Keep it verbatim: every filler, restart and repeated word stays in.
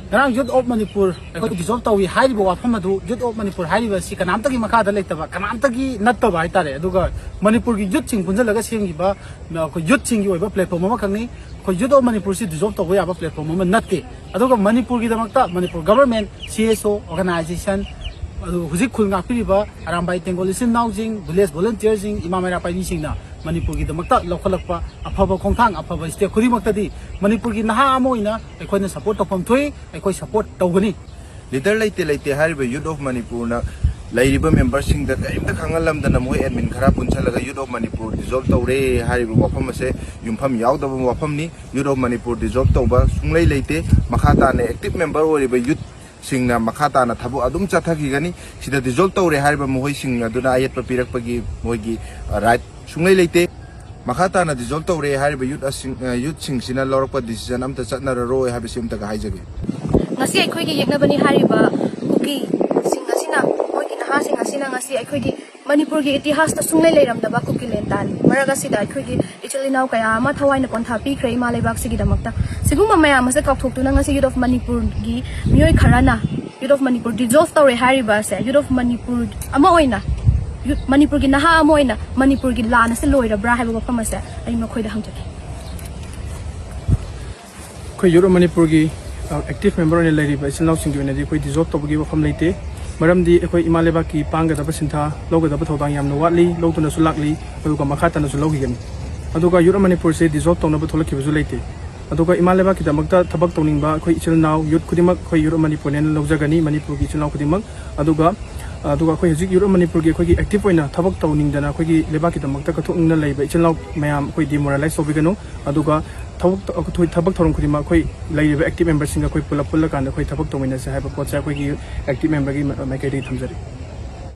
ꯉꯔꯥꯡ ꯌꯨꯠ ꯑꯣꯐ ꯃꯅꯤꯄꯨꯔ ꯑꯩꯈꯣꯏ ꯗꯤꯖꯣꯜꯕ ꯇꯧꯏ ꯍꯥꯏꯔꯤꯕ ꯋꯥꯐꯝ ꯑꯗꯨ, ꯌꯨꯠ ꯑꯣꯐ ꯃꯅꯤꯄꯨꯔ ꯍꯥꯏꯔꯤꯕ ꯑꯁꯤ ꯀꯅꯥꯝꯇꯒꯤ ꯃꯈꯥꯗ ꯂꯩꯇꯕ, ꯀꯅꯥꯝꯇꯒꯤ ꯅꯠꯇꯕ ꯍꯥꯏꯇꯥꯔꯦ꯫ ꯑꯗꯨꯒ ꯃꯅꯤꯄꯨꯔꯒꯤ ꯌꯨꯠꯁꯤꯡ ꯄꯨꯟꯁꯤꯜꯂꯒ ꯁꯦꯝꯈꯤꯕ ꯑꯩꯈꯣꯏ ꯌꯨꯠꯁꯤꯡꯒꯤ ꯑꯣꯏꯕ ꯄ꯭ꯂꯦꯠꯐꯣꯝ ꯑꯃꯈꯛꯅꯤ꯫ ꯑꯩꯈꯣꯏ ꯌꯨꯠ ꯑꯣꯐ ꯃꯅꯤꯄꯨꯔꯁꯤ ꯗꯤꯖꯣꯜꯕ ꯇꯧꯕ ꯌꯥꯕ ꯄ꯭ꯂꯦꯠꯐꯣꯝ ꯑꯃ ꯅꯠꯇꯦ꯫ ꯑꯗꯨꯒ ꯃꯅꯤꯄꯨꯔꯒꯤꯗꯃꯛꯇ ꯃꯅꯤꯄꯨꯔ ꯒꯚꯔꯟꯃꯦꯟꯠ, ꯁꯤ ꯑꯦꯁ ꯑꯣ ꯑꯣꯔꯒꯅꯥꯏꯖꯦꯁꯟ, ꯑꯗꯨ ꯍꯧꯖꯤꯛ ꯈꯨꯜ ꯉꯥꯛꯄꯤꯔꯤꯕ ꯑꯔꯥꯝꯕꯥꯏ ꯇꯦꯡꯒꯣꯜ ꯏꯆꯤꯟ ꯏꯅꯥꯎꯁꯤꯡ, ꯚꯤꯂꯦꯖ ꯚꯣꯂꯨꯟꯇꯤꯌꯔꯁꯤꯡ, ꯏꯃꯥ ꯃꯩꯔꯥ ꯄꯥꯏꯕꯤꯁꯤꯡꯅ ꯃꯅꯤꯄꯨꯔꯒꯤꯗꯃꯛꯇ ꯂꯧꯈꯠꯂꯛꯄ ꯑꯐꯕ ꯈꯣꯡꯊꯥꯡ, ꯑꯐꯕ ꯁ꯭ꯇꯦꯞ ꯈꯨꯗꯤꯡꯃꯛꯇꯗꯤ ꯃꯅꯤꯄꯨꯔꯒꯤ ꯅꯍꯥ ꯑꯃ ꯑꯣꯏꯅ ꯑꯩꯈꯣꯏꯅ ꯁꯄꯣꯔꯠ ꯇꯧꯐꯝ ꯊꯣꯛꯏ, ꯑꯩꯈꯣꯏ ꯁꯄꯣꯔꯠ ꯇꯧꯒꯅꯤ꯫ ꯂꯤꯗꯔ ꯂꯩꯇꯦ ꯂꯩꯇꯦ ꯍꯥꯏꯔꯤꯕ ꯌꯨꯠ ꯑꯣꯐ ꯃꯅꯤꯄꯨꯔꯅ ꯂꯩꯔꯤꯕ ꯃꯦꯝꯕꯔꯁꯤꯡꯗ ꯀꯔꯤꯝꯇ ꯈꯪꯍꯜꯂꯝꯗꯅ ꯃꯣꯏ ꯑꯦꯗꯃꯤꯟ ꯈꯔ ꯄꯨꯟꯁꯜꯂꯒ ꯌꯨꯠ ꯑꯣꯐ ꯃꯅꯤꯄꯨꯔ ꯗꯤꯖꯣꯜꯕ ꯇꯧꯔꯦ ꯍꯥꯏꯔꯤꯕ ꯋꯥꯐꯝ ꯑꯁꯦ ꯌꯨꯝꯐꯝ ꯌꯥꯎꯗꯕ ꯋꯥꯐꯝꯅꯤ꯫ ꯌꯨꯠ ꯑꯣꯐ ꯃꯅꯤꯄꯨꯔ ꯗꯤꯖꯣꯜꯕ ꯇꯧꯕ ꯁꯨꯡꯂꯩ ꯂꯩꯇꯦ꯫ ꯃꯈꯥ ꯇꯥꯅ ꯑꯦꯛꯇꯤꯚ ꯃꯦꯝꯕꯔ ꯑꯣꯏꯔꯤꯕ ꯌꯨꯠꯁꯤꯡꯅ ꯃꯈꯥ ꯇꯥꯅ ꯊꯕꯛ ꯑꯗꯨꯝ ꯆꯠꯊꯈꯤꯒꯅꯤ꯫ ꯁꯤꯗ ꯗꯤꯖꯣꯜꯕ ꯇꯧꯔꯦ ꯍꯥꯏꯔꯤꯕ ꯃꯈꯣꯏꯁꯤꯡ ꯑꯗꯨꯅ ꯑꯌꯦꯠꯄ ꯄꯤꯔꯛꯄꯒꯤ ꯃꯣꯏꯒꯤ ꯔꯥꯏꯠ ꯁꯨꯡꯂꯩ ꯂꯩꯇꯦ꯫ ꯃꯈꯥ ꯇꯥꯅ ꯗꯤꯖꯣꯜꯕ ꯇꯧꯔꯦ ꯍꯥꯏꯔꯤꯕ ꯌꯨꯠ ꯑꯁꯤꯡ, ꯑ, ꯌꯨꯠꯁꯤꯡꯁꯤꯅ ꯂꯧꯔꯛꯄ ꯗꯤꯁꯤꯖꯟ ꯑꯝꯇ ꯆꯠꯅꯔꯔꯣꯏ ꯍꯥꯏꯕꯁꯤ ꯑꯝꯇꯒ ꯍꯥꯏꯖꯒꯦ꯫ ꯉꯁꯤ ꯑꯩꯈꯣꯏꯒꯤ ꯌꯦꯛꯅꯕꯅꯤ ꯍꯥꯏꯔꯤꯕ ꯀꯨꯀꯤꯁꯤꯡ ꯑꯁꯤꯅ, ꯃꯣꯏꯒꯤ ꯅꯍꯥꯁꯤꯡ ꯑꯁꯤꯅ ꯉꯁꯤ ꯑꯩꯈꯣꯏꯒꯤ ꯃꯅꯤꯄꯨꯔꯒꯤ ꯏꯇꯤꯍꯥꯁꯇ ꯁꯨꯡꯂꯩ ꯂꯩꯔꯝꯗꯕ ꯀꯨꯀꯤ ꯂꯦꯟ ꯇꯥꯟ ꯃꯔꯛ ꯑꯁꯤꯗ ꯑꯩꯈꯣꯏꯒꯤ ꯏꯆꯤꯜ ꯏꯅꯥꯎ ꯀꯌꯥ ꯑꯃ ꯊꯋꯥꯏꯅ ꯄꯣꯟꯊꯥ ꯄꯤꯈ꯭ꯔꯦ ꯏꯃꯥ ꯂꯩꯕꯥꯛꯁꯤꯒꯤꯗꯃꯛꯇ꯫ ꯁꯤꯒꯨꯝꯕ ꯃꯌꯥꯝ ꯑꯁꯦ ꯀꯥꯎꯊꯣꯛꯇꯨꯅ ꯉꯁꯤ ꯌꯨꯠ ꯑꯣꯐ ꯃꯅꯤꯄꯨꯔꯒꯤ ꯃꯤꯑꯣꯏ ꯈꯔꯅ ꯌꯨꯠ ꯑꯣꯐ ꯃꯅꯤꯄꯨꯔ ꯗꯤꯖꯣꯜꯕ ꯇꯧꯔꯦ ꯍꯥꯏꯔꯤꯕ ꯑꯁꯦ, ꯌꯨꯠ ꯑꯣꯐ ꯃꯅꯤꯄꯨꯔ ꯑꯃ ꯑꯣꯏꯅ, ꯌꯨꯠ, ꯃꯅꯤꯄꯨꯔꯒꯤ ꯅꯍꯥ ꯑꯃ ꯑꯣꯏꯅ ꯃꯅꯤꯄꯨꯔꯒꯤ ꯂꯥꯟ ꯑꯁꯦ ꯂꯣꯏꯔꯕ꯭ꯔꯥ ꯍꯥꯏꯕ ꯋꯥꯐꯝ ꯑꯁꯦ ꯑꯩ ꯃꯈꯣꯏꯗ ꯍꯪꯖꯒꯦ꯫ ꯑꯩꯈꯣꯏ ꯌꯨꯠ ꯑꯣꯐ ꯃꯅꯤꯄꯨꯔꯒꯤ, ꯑ, ꯑꯦꯛꯇꯤꯚ ꯃꯦꯝꯕꯔ ꯑꯣꯏꯅ ꯂꯩꯔꯤꯕ ꯏꯆꯤꯜ ꯏꯅꯥꯎꯁꯤꯡꯒꯤ ꯑꯣꯏꯅꯗꯤ ꯑꯩꯈꯣꯏ ꯗꯤꯖꯣꯜꯕ ꯇꯧꯕꯒꯤ ꯋꯥꯐꯝ ꯂꯩꯇꯦ꯫ ꯃꯔꯝꯗꯤ ꯑꯩꯈꯣꯏ ꯏꯃꯥ ꯂꯩꯕꯥꯛꯀꯤ ꯄꯥꯡꯒꯗꯕ ꯁꯤꯟꯊꯥ ꯂꯧꯒꯗꯕ ꯊꯧꯗꯥꯡ ꯌꯥꯝꯅ ꯋꯥꯠꯂꯤ, ꯂꯧꯗꯨꯅꯁꯨ ꯂꯥꯛꯂꯤ, ꯑꯗꯨꯒ ꯃꯈꯥ ꯇꯥꯅꯁꯨ ꯂꯧꯈꯤꯒꯅꯤ꯫ ꯑꯗꯨꯒ ꯌꯨꯠ ꯑꯣꯐ ꯃꯅꯤꯄꯨꯔꯁꯦ ꯗꯤꯖꯣꯜꯕ ꯇꯧꯅꯕ ꯊꯣꯛꯂꯛꯈꯤꯕꯁꯨ ꯂꯩꯇꯦ꯫ ꯑꯗꯨꯒ ꯏꯃꯥ ꯂꯩꯕꯥꯛꯀꯤꯗꯃꯛꯇ ꯊꯕꯛ ꯇꯧꯅꯤꯡꯕ ꯑꯩꯈꯣꯏ ꯏꯆꯤꯜ ꯏꯅꯥꯎ ꯌꯨꯠ ꯈꯨꯗꯤꯡꯃꯛ ꯑꯩꯈꯣꯏ ꯌꯨꯠ ꯑꯣꯐ ꯃꯅꯤꯄꯨꯔꯅꯦꯅ ꯂꯧꯖꯒꯅꯤ, ꯃꯅꯤꯄꯨꯔꯒꯤ ꯏꯆꯤꯜ ꯏꯅꯥꯎ ꯈꯨꯗꯤꯡꯃꯛ꯫ ꯑꯗꯨꯒ, ꯑꯗꯨꯒ ꯑꯩꯈꯣꯏ ꯍꯧꯖꯤꯛ ꯌꯨꯠ ꯑꯣꯐ ꯃꯅꯤꯄꯨꯔꯒꯤ ꯑꯩꯈꯣꯏꯒꯤ ꯑꯦꯛꯇꯤꯚ ꯑꯣꯏꯅ ꯊꯕꯛ ꯇꯧꯅꯤꯡꯗꯅ ꯑꯩꯈꯣꯏꯒꯤ ꯂꯩꯕꯥꯛꯀꯤꯗꯃꯛꯇ ꯀꯠꯊꯣꯛꯅꯤꯡꯅ ꯂꯩꯕ ꯏꯆꯤꯜ ꯏꯅꯥꯎ ꯃꯌꯥꯝ ꯑꯩꯈꯣꯏ ꯗꯤꯃꯣꯔꯦꯂꯥꯏꯁ ꯇꯧꯕꯤꯒꯅꯨ꯫ ꯑꯗꯨꯒ ꯊꯕꯛ, ꯑꯩꯈꯣꯏ ꯊꯕꯛ ꯊꯧꯔꯝ ꯈꯨꯗꯤꯡꯃꯛ ꯑꯩꯈꯣꯏ ꯂꯩꯔꯤꯕ ꯑꯦꯛꯇꯤꯚ ꯃꯦꯝꯕꯔꯁꯤꯡꯒ ꯑꯩꯈꯣꯏ ꯄꯨꯂꯞ ꯄꯨꯜꯂꯀꯥꯟꯗ ꯑꯩꯈꯣꯏ ꯊꯕꯛ ꯇꯧꯃꯤꯟꯅꯁꯦ ꯍꯥꯏꯕ ꯄꯣꯠꯁꯦ ꯑꯩꯈꯣꯏꯒꯤ ꯑꯦꯛꯇꯤꯚ ꯃꯦꯝꯕꯔꯒꯤ ꯃꯥꯏꯀꯩꯗꯒꯤ ꯊꯝꯖꯔꯤ꯫